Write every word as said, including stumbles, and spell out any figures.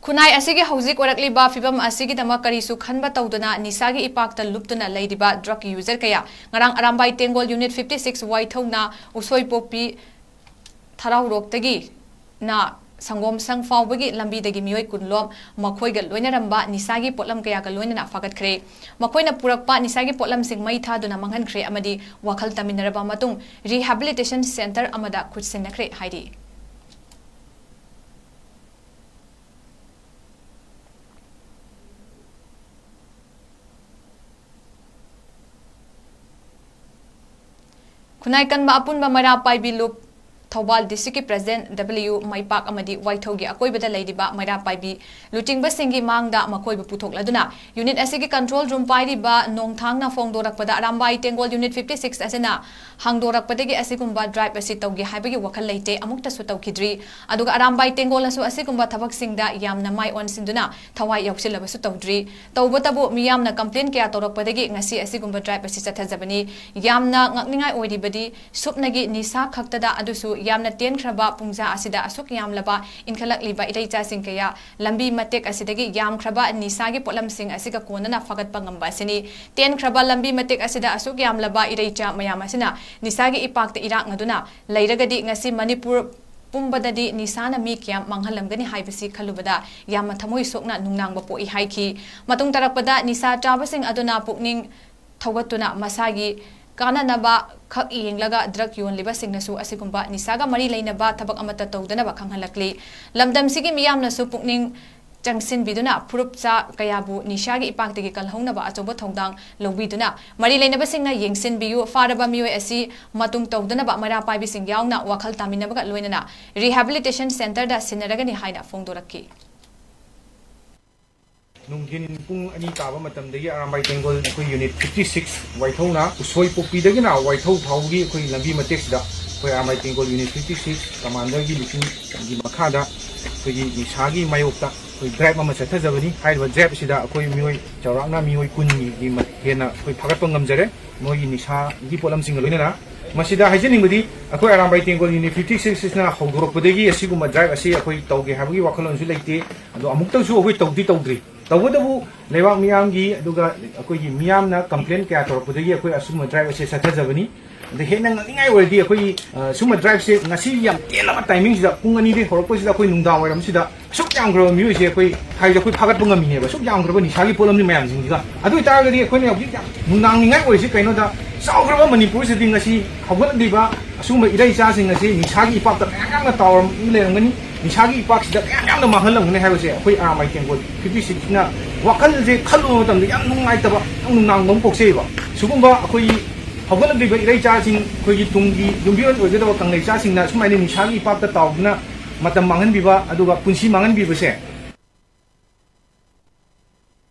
ꯈꯨꯟꯅꯥꯏ ꯑꯁꯤꯒꯤ ꯍꯧꯖꯤꯛ ꯑꯣꯏꯔꯛꯂꯤꯕ ꯐꯤꯕꯝ ꯑꯁꯤꯒꯤꯗꯃꯛ ꯀꯔꯤꯁꯨ ꯈꯟꯕ ꯇꯧꯗꯅ ꯅꯤꯁꯥꯒꯤ ꯏꯄꯥꯛꯇ ꯂꯨꯞꯇꯨꯅ ꯂꯩꯔꯤꯕ drug user ꯀꯌꯥ ꯉꯔꯥꯡ ꯑꯔꯥꯝꯕꯥꯏ ꯇꯦꯡꯒꯣꯜ Unit fifty six ꯋꯥꯏꯊꯧꯅ ꯎꯁꯣꯏꯄꯣꯛꯄꯤ ꯊꯔꯥꯎꯔꯣꯛꯇꯒꯤ ꯅ ꯁꯪꯒꯣꯝ ꯁꯪ ꯐꯥꯎꯕꯒꯤ ꯂꯝꯕꯤꯗꯒꯤ ꯃꯤꯑꯣꯏ ꯀꯨꯟ ꯂꯣꯝ ꯃꯈꯣꯏꯒ ꯂꯣꯏꯅꯔꯝꯕ ꯅꯤꯁꯥꯒꯤ ꯄꯣꯠꯂꯝ ꯀꯌꯥꯒ ꯂꯣꯏꯅꯅ ꯐꯥꯒꯠꯈ꯭ꯔꯦ꯫ ꯃꯈꯣꯏꯅ ꯄꯨꯔꯛꯄ ꯅꯤꯁꯥꯒꯤ ꯄꯣꯠꯂꯝꯁꯤꯡ ꯃꯩ ꯊꯥꯗꯨꯅ ꯃꯥꯡꯍꯟꯈ꯭ꯔꯦ ꯑꯃꯗꯤ ꯋꯥꯈꯜ ꯇꯝꯃꯤꯟꯅꯔꯕ ꯃꯇꯨꯡ rehabilitation centre ꯑꯃꯗ ꯈꯨꯠꯁꯤꯟꯅꯈ꯭ꯔꯦ ꯍꯥꯏꯔꯤ꯫ ꯈꯨꯟꯅꯥꯏ ꯀꯟꯕ ꯑꯄꯨꯟꯕ ꯃꯩꯔꯥ ꯄꯥꯏꯕꯤ ꯂꯨꯞ ꯊꯧꯕꯥꯜ district ꯀꯤ president W ꯃꯩꯄꯥꯛ ꯑꯃꯗꯤ ꯋꯥꯏꯊꯧꯒꯤ ꯑꯀꯣꯏꯕꯗ ꯂꯩꯔꯤꯕ ꯃꯩꯔꯥ ꯄꯥꯏꯕꯤ ꯂꯨꯆꯤꯡꯕꯁꯤꯡꯒꯤ ꯃꯥꯡꯗ ꯃꯈꯣꯏꯕꯨ ꯄꯨꯊꯣꯛꯂꯗꯨꯅ unit ꯑꯁꯤꯒꯤ control room ꯄꯥꯏꯔꯤꯕ ꯅꯣꯡꯊꯥꯡꯅ ꯐꯣꯡꯗꯣꯔꯛꯄꯗ ꯑꯔꯥꯝꯕꯥꯏ ꯇꯦꯡꯒꯣꯜ Unit fifty six ꯑꯁꯤꯅ ꯍꯥꯡꯗꯣꯔꯛꯄꯗꯒꯤ ꯑꯁꯤꯒꯨꯝꯕ drive ꯑꯁꯤ ꯇꯧꯒꯦ ꯍꯥꯏꯕꯒꯤ ꯋꯥꯈꯜ ꯂꯩꯇꯦ, ꯑꯃꯨꯛꯇꯁꯨ ꯇꯧꯈꯤꯗ꯭ꯔꯤ꯫ ꯑꯗꯨꯒ ꯑꯔꯥꯝꯕꯥꯏ ꯇꯦꯡꯒꯣꯜꯅꯁꯨ ꯑꯁꯤꯒꯨꯝꯕ ꯊꯕꯛꯁꯤꯡꯗ ꯌꯥꯝꯅ ꯃꯥꯏ ꯑꯣꯟꯁꯤꯟꯗꯨꯅ ꯊꯋꯥꯏ ꯌꯥꯎꯁꯤꯜꯂꯕꯁꯨ ꯇꯧꯗ꯭ꯔꯤ꯫ ꯇꯧꯕꯇꯕꯨ ꯃꯤꯌꯥꯝꯅ complain ꯀꯌꯥ ꯇꯧꯔꯛꯄꯗꯒꯤ ꯉꯁꯤ ꯑꯁꯤꯒꯨꯝꯕ drive ꯑꯁꯤ ꯆꯠꯊꯖꯕꯅꯤ꯫ ꯌꯥꯝꯅ ꯉꯛꯅꯤꯡꯉꯥꯏ ꯑꯣꯏꯔꯤꯕꯗꯤ ꯁꯨꯞꯅꯒꯤ ꯅꯤꯁꯥ ꯈꯛꯇꯗ, ꯑꯗꯨꯁꯨ ꯌꯥꯝꯅ ꯇꯦꯟꯈ꯭ꯔꯕ ꯄꯨꯡꯖꯥ ꯑꯁꯤꯗ ꯑꯁꯨꯛ ꯌꯥꯝꯂꯕ ꯏꯟꯈꯠꯂꯛꯂꯤꯕ ꯏꯔꯩꯆꯥꯁꯤꯡ ꯀꯌꯥ ꯂꯝꯕꯤ ꯃꯇꯦꯛ ꯑꯁꯤꯗꯒꯤ ꯌꯥꯝꯈ꯭ꯔꯕ ꯅꯤꯁꯥꯒꯤ ꯄꯣꯠꯂꯝꯁꯤꯡ ꯑꯁꯤꯒ ꯀꯣꯟꯅꯅ ꯐꯒꯠꯄ ꯉꯝꯕ ꯑꯁꯤꯅꯤ꯫ ꯇꯦꯟꯈ꯭ꯔꯕ ꯂꯝꯕꯤ ꯃꯇꯦꯛ ꯑꯁꯤꯗ ꯑꯁꯨꯛ ꯌꯥꯝꯂꯕ ꯏꯔꯩꯆꯥ ꯃꯌꯥꯝ ꯑꯁꯤꯅ ꯅꯤꯁꯥꯒꯤ ꯏꯄꯥꯛꯇ ꯏꯔꯥꯛꯅꯗꯨꯅ ꯂꯩꯔꯒꯗꯤ ꯉꯁꯤ ꯃꯅꯤꯄꯨꯔ ꯄꯨꯝꯕꯗꯗꯤ ꯅꯤꯁꯥꯅ ꯃꯤ ꯀꯌꯥꯝ ꯃꯥꯡꯍꯜꯂꯝꯒꯅꯤ ꯍꯥꯏꯕꯁꯤ ꯈꯜꯂꯨꯕꯗ ꯌꯥꯝꯅ ꯊꯃꯣꯏ ꯁꯣꯛꯅ ꯅꯨꯡꯅꯥꯡꯕ ꯄꯣꯛꯏ ꯍꯥꯏꯈꯤ꯫ ꯃꯇꯨꯡ ꯇꯥꯔꯛꯄꯗ ꯅꯤꯁꯥ ꯆꯥꯕꯁꯤꯡ ꯑꯗꯨꯅ ꯄꯨꯛꯅꯤꯡ ꯊꯧꯒꯠꯇꯨꯅ ꯃꯁꯥꯒꯤ ꯀꯥꯟꯅꯅꯕ ꯈꯛ ꯌꯦꯡꯂꯒ drug ꯌꯣꯟꯂꯤꯕꯁꯤꯡꯅꯁꯨ ꯑꯁꯤꯒꯨꯝꯕ ꯅꯤꯁꯥꯒ ꯃꯔꯤ ꯂꯩꯅꯕ ꯊꯕꯛ ꯑꯃꯠꯇ ꯇꯧꯗꯅꯕ ꯈꯪꯍꯜꯂꯛꯂꯤ꯫ ꯂꯝꯗꯝꯁꯤꯒꯤ ꯃꯤꯌꯥꯝꯅꯁꯨ ꯄꯨꯛꯅꯤꯡ ꯆꯪꯁꯤꯟꯕꯤꯗꯨꯅ ꯐꯨꯔꯨꯞꯆꯥ ꯀꯌꯥꯕꯨ ꯅꯤꯁꯥꯒꯤ ꯏꯄꯥꯛꯇꯒꯤ ꯀꯜꯍꯧꯅꯕ ꯑꯆꯧꯕ ꯊꯧꯗꯥꯡ ꯂꯧꯕꯤꯗꯨꯅ ꯃꯔꯤ ꯂꯩꯅꯕꯁꯤꯡꯅ ꯌꯦꯡꯁꯤꯟꯕꯤꯌꯨ꯫ ꯐꯥꯔꯕ ꯃꯤꯑꯣꯏ ꯑꯁꯤ ꯃꯇꯨꯡ ꯇꯧꯗꯅꯕ ꯃꯩꯔꯥ ꯄꯥꯏꯕꯤꯁꯤꯡ ꯌꯥꯎꯅ ꯋꯥꯈꯜ ꯇꯥꯃꯤꯟꯅꯕꯒ ꯂꯣꯏꯅꯅ rehabilitation centreꯗ ꯁꯤꯟꯅꯔꯒꯅꯤ ꯍꯥꯏꯅ ꯐꯣꯡꯗꯣꯔꯛꯈꯤ꯫ ꯅꯨꯡꯊꯤꯟ ꯄꯨꯡ ꯑꯅꯤ ꯇꯥꯕ ꯃꯇꯝꯗꯒꯤ ꯑꯔꯥꯝꯕꯥꯏ ꯇꯦꯡꯒꯣꯜ ꯑꯩꯈꯣꯏ Unit fifty six ꯋꯥꯏꯊꯧꯅ ꯎꯁꯣꯏ ꯄꯣꯛꯄꯤꯗꯒꯤꯅ ꯋꯥꯏꯊꯧ ꯐꯥꯎꯕꯒꯤ ꯑꯩꯈꯣꯏ ꯂꯝꯕꯤ ꯃꯇꯦꯛꯁꯤꯗ ꯑꯩꯈꯣꯏ ꯑꯔꯥꯝꯕꯥꯏ ꯇꯦꯡꯒꯣꯜ Unit fifty six commanderꯒꯤ ꯂꯨꯆꯤꯡꯒꯤ ꯃꯈꯥꯗ ꯑꯩꯈꯣꯏꯒꯤ ꯅꯤꯁꯥꯒꯤ ꯃꯥꯌꯣꯛꯇ ꯑꯩꯈꯣꯏ drive ꯑꯃ ꯆꯠꯊꯖꯕꯅꯤ꯫ ꯍꯥꯏꯔꯤꯕ drive ꯑꯁꯤꯗ ꯑꯩꯈꯣꯏ ꯃꯤꯑꯣꯏ ꯆꯥꯎꯔꯥꯛꯅ ꯃꯤꯑꯣꯏ ꯀꯨꯟꯒꯤ ꯃ-, ꯍꯦꯟꯅ ꯑꯩꯈꯣꯏ ꯐꯥꯒꯠꯄ ꯉꯝꯖꯔꯦ꯫ ꯃꯣꯏꯒꯤ ꯅꯤꯁꯥꯒꯤ ꯄꯣꯠꯂꯝꯁꯤꯡꯒ ꯂꯣꯏꯅꯅ ꯃꯁꯤꯗ ꯍꯥꯏꯖꯅꯤꯡꯕꯗꯤ, ꯑꯩꯈꯣꯏ ꯑꯔꯥꯝꯕꯥꯏ ꯇꯦꯡꯒꯣꯜ ꯌꯨꯅꯤꯠ ꯐꯤꯐꯇꯤ ꯁꯤꯛꯁꯅ ꯍꯧꯗꯣꯔꯛꯄꯗꯒꯤ ꯑꯁꯤꯒꯨꯝꯕ ꯗ꯭ꯔꯥꯏꯕ ꯑꯁꯤ ꯑꯩꯈꯣꯏ ꯇꯧꯒꯦ ꯍꯥꯏꯕꯒꯤ ꯋꯥꯈꯜꯂꯣꯟꯁꯨ ꯂꯩꯇꯦ꯫ ꯑꯗꯣ ꯑꯃꯨꯛꯇꯁꯨ ꯑꯩꯈꯣꯏ ꯇꯧꯗꯤ ꯇꯧꯗ꯭ꯔꯤ꯫ ꯇꯧꯕꯇꯕꯨ ꯂꯩꯕꯥꯛ ꯃꯤꯌꯥꯝꯒꯤ, ꯑꯗꯨꯒ ꯑꯩꯈꯣꯏꯒꯤ ꯃꯤꯌꯥꯝꯅ ꯀꯝꯄ꯭ꯂꯦꯟ ꯀꯌꯥ ꯇꯧꯔꯛꯄꯗꯒꯤ ꯑꯩꯈꯣꯏ ꯑꯁꯨꯝꯕ ꯗ꯭ꯔꯥꯏꯕ ꯑꯁꯦ ꯆꯠꯊꯖꯕꯅꯤ꯫ ꯑꯗ ꯍꯦꯟꯅ ꯉꯝꯅꯤꯡꯉꯥꯏ ꯑꯣꯏꯔꯗꯤ ꯑꯩꯈꯣꯏꯒꯤ, ꯑ, ꯁꯨꯝꯕ ꯗ꯭ꯔꯥꯏꯕꯁꯦ ꯉꯁꯤ ꯌꯥꯝ ꯇꯦꯜꯂꯕ ꯇꯥꯏꯃꯤꯡꯁꯤꯗ, ꯄꯨꯡ ꯑꯅꯤꯗꯒꯤ ꯍꯧꯔꯛꯄꯁꯤꯗ ꯑꯩꯈꯣꯏ ꯅꯨꯡꯗꯥꯡ ꯋꯥꯏꯔꯝꯁꯤꯗ ꯑꯁꯨꯛ ꯌꯥꯝꯈ꯭ꯔꯕ ꯃꯤꯑꯣꯏꯁꯦ ꯑꯩꯈꯣꯏ ꯍꯥꯏꯁꯦ ꯑꯩꯈꯣꯏ ꯐꯥꯒꯠꯄ ꯉꯝꯃꯤꯅꯦꯕ, ꯑꯁꯨꯛ ꯌꯥꯝꯈ꯭ꯔꯕ ꯅꯤꯁꯥꯒꯤ ꯄꯣꯠꯂꯝꯁꯤ ꯃꯌꯥꯝꯁꯤꯡꯁꯤꯒ꯫ ꯑꯗꯨ ꯑꯣꯏꯇꯥꯔꯒꯗꯤ ꯑꯩꯈꯣꯏꯅ ꯍꯧꯖꯤꯛ ꯌꯥꯝ ꯅꯨꯡꯅꯥꯡꯅꯤꯡꯉꯥꯏ ꯑꯣꯏꯔꯤꯁꯤ ꯀꯩꯅꯣꯗ, ꯆꯥꯎꯈ꯭ꯔꯕ ꯃꯅꯤꯄꯨꯔꯁꯤꯗꯤ ꯉꯁꯤ ꯍꯧꯒꯠꯂꯛꯂꯤꯕ ꯑꯁꯤꯒꯨꯝꯕ ꯏꯔꯩꯆꯥꯁꯤꯡ ꯑꯁꯤ ꯅꯤꯁꯥꯒꯤ ꯏꯄꯥꯛꯇ ꯃꯌꯥꯝ ꯌꯥꯝꯅ ꯇꯥꯎꯔꯝ ꯂꯩꯔꯝꯒꯅꯤ, ꯅꯤꯁꯥꯒꯤ ꯏꯄꯥꯛꯁꯤꯗ ꯃꯌꯥꯝ ꯌꯥꯝꯅ ꯃꯥꯡꯍꯜꯂꯝꯒꯅꯤ ꯍꯥꯏꯕꯁꯦ ꯑꯩꯈꯣꯏ ꯑꯔꯥꯝꯕꯥꯏ ꯇꯦꯡꯒꯣꯜ ꯐꯤꯐꯇꯤ ꯁꯤꯛꯁꯅ ꯋꯥꯈꯜꯁꯦ ꯈꯜꯂꯨꯕ ꯃꯇꯝꯗ ꯌꯥꯝ ꯅꯨꯡꯉꯥꯏꯇꯕ, ꯌꯥꯝ ꯅꯨꯡꯅꯥꯡꯕ ꯑꯃ ꯄꯣꯛꯆꯩꯑꯕ꯫ ꯁꯤꯒꯨꯝꯕ ꯑꯩꯈꯣꯏꯒꯤ ꯍꯧꯒꯠꯂꯛꯂꯤꯕ ꯏꯔꯩꯆꯥꯁꯤꯡ, ꯑꯩꯈꯣꯏꯒꯤ ꯇꯨꯡꯒꯤ ꯌꯨꯝꯕꯤꯔꯣꯟ ꯑꯣꯏꯒꯗꯕ ꯀꯪꯂꯩꯆꯥꯁꯤꯡꯅ ꯁꯨꯃꯥꯏꯅ ꯅꯤꯁꯥꯒꯤ ꯏꯄꯥꯛꯇ ꯇꯥꯎꯗꯨꯅ ꯃꯇꯝ ꯃꯥꯡꯍꯟꯕꯤꯕ, ꯑꯗꯨꯒ ꯄꯨꯟꯁꯤ ꯃꯥꯡꯍꯟꯕꯤꯕꯁꯦ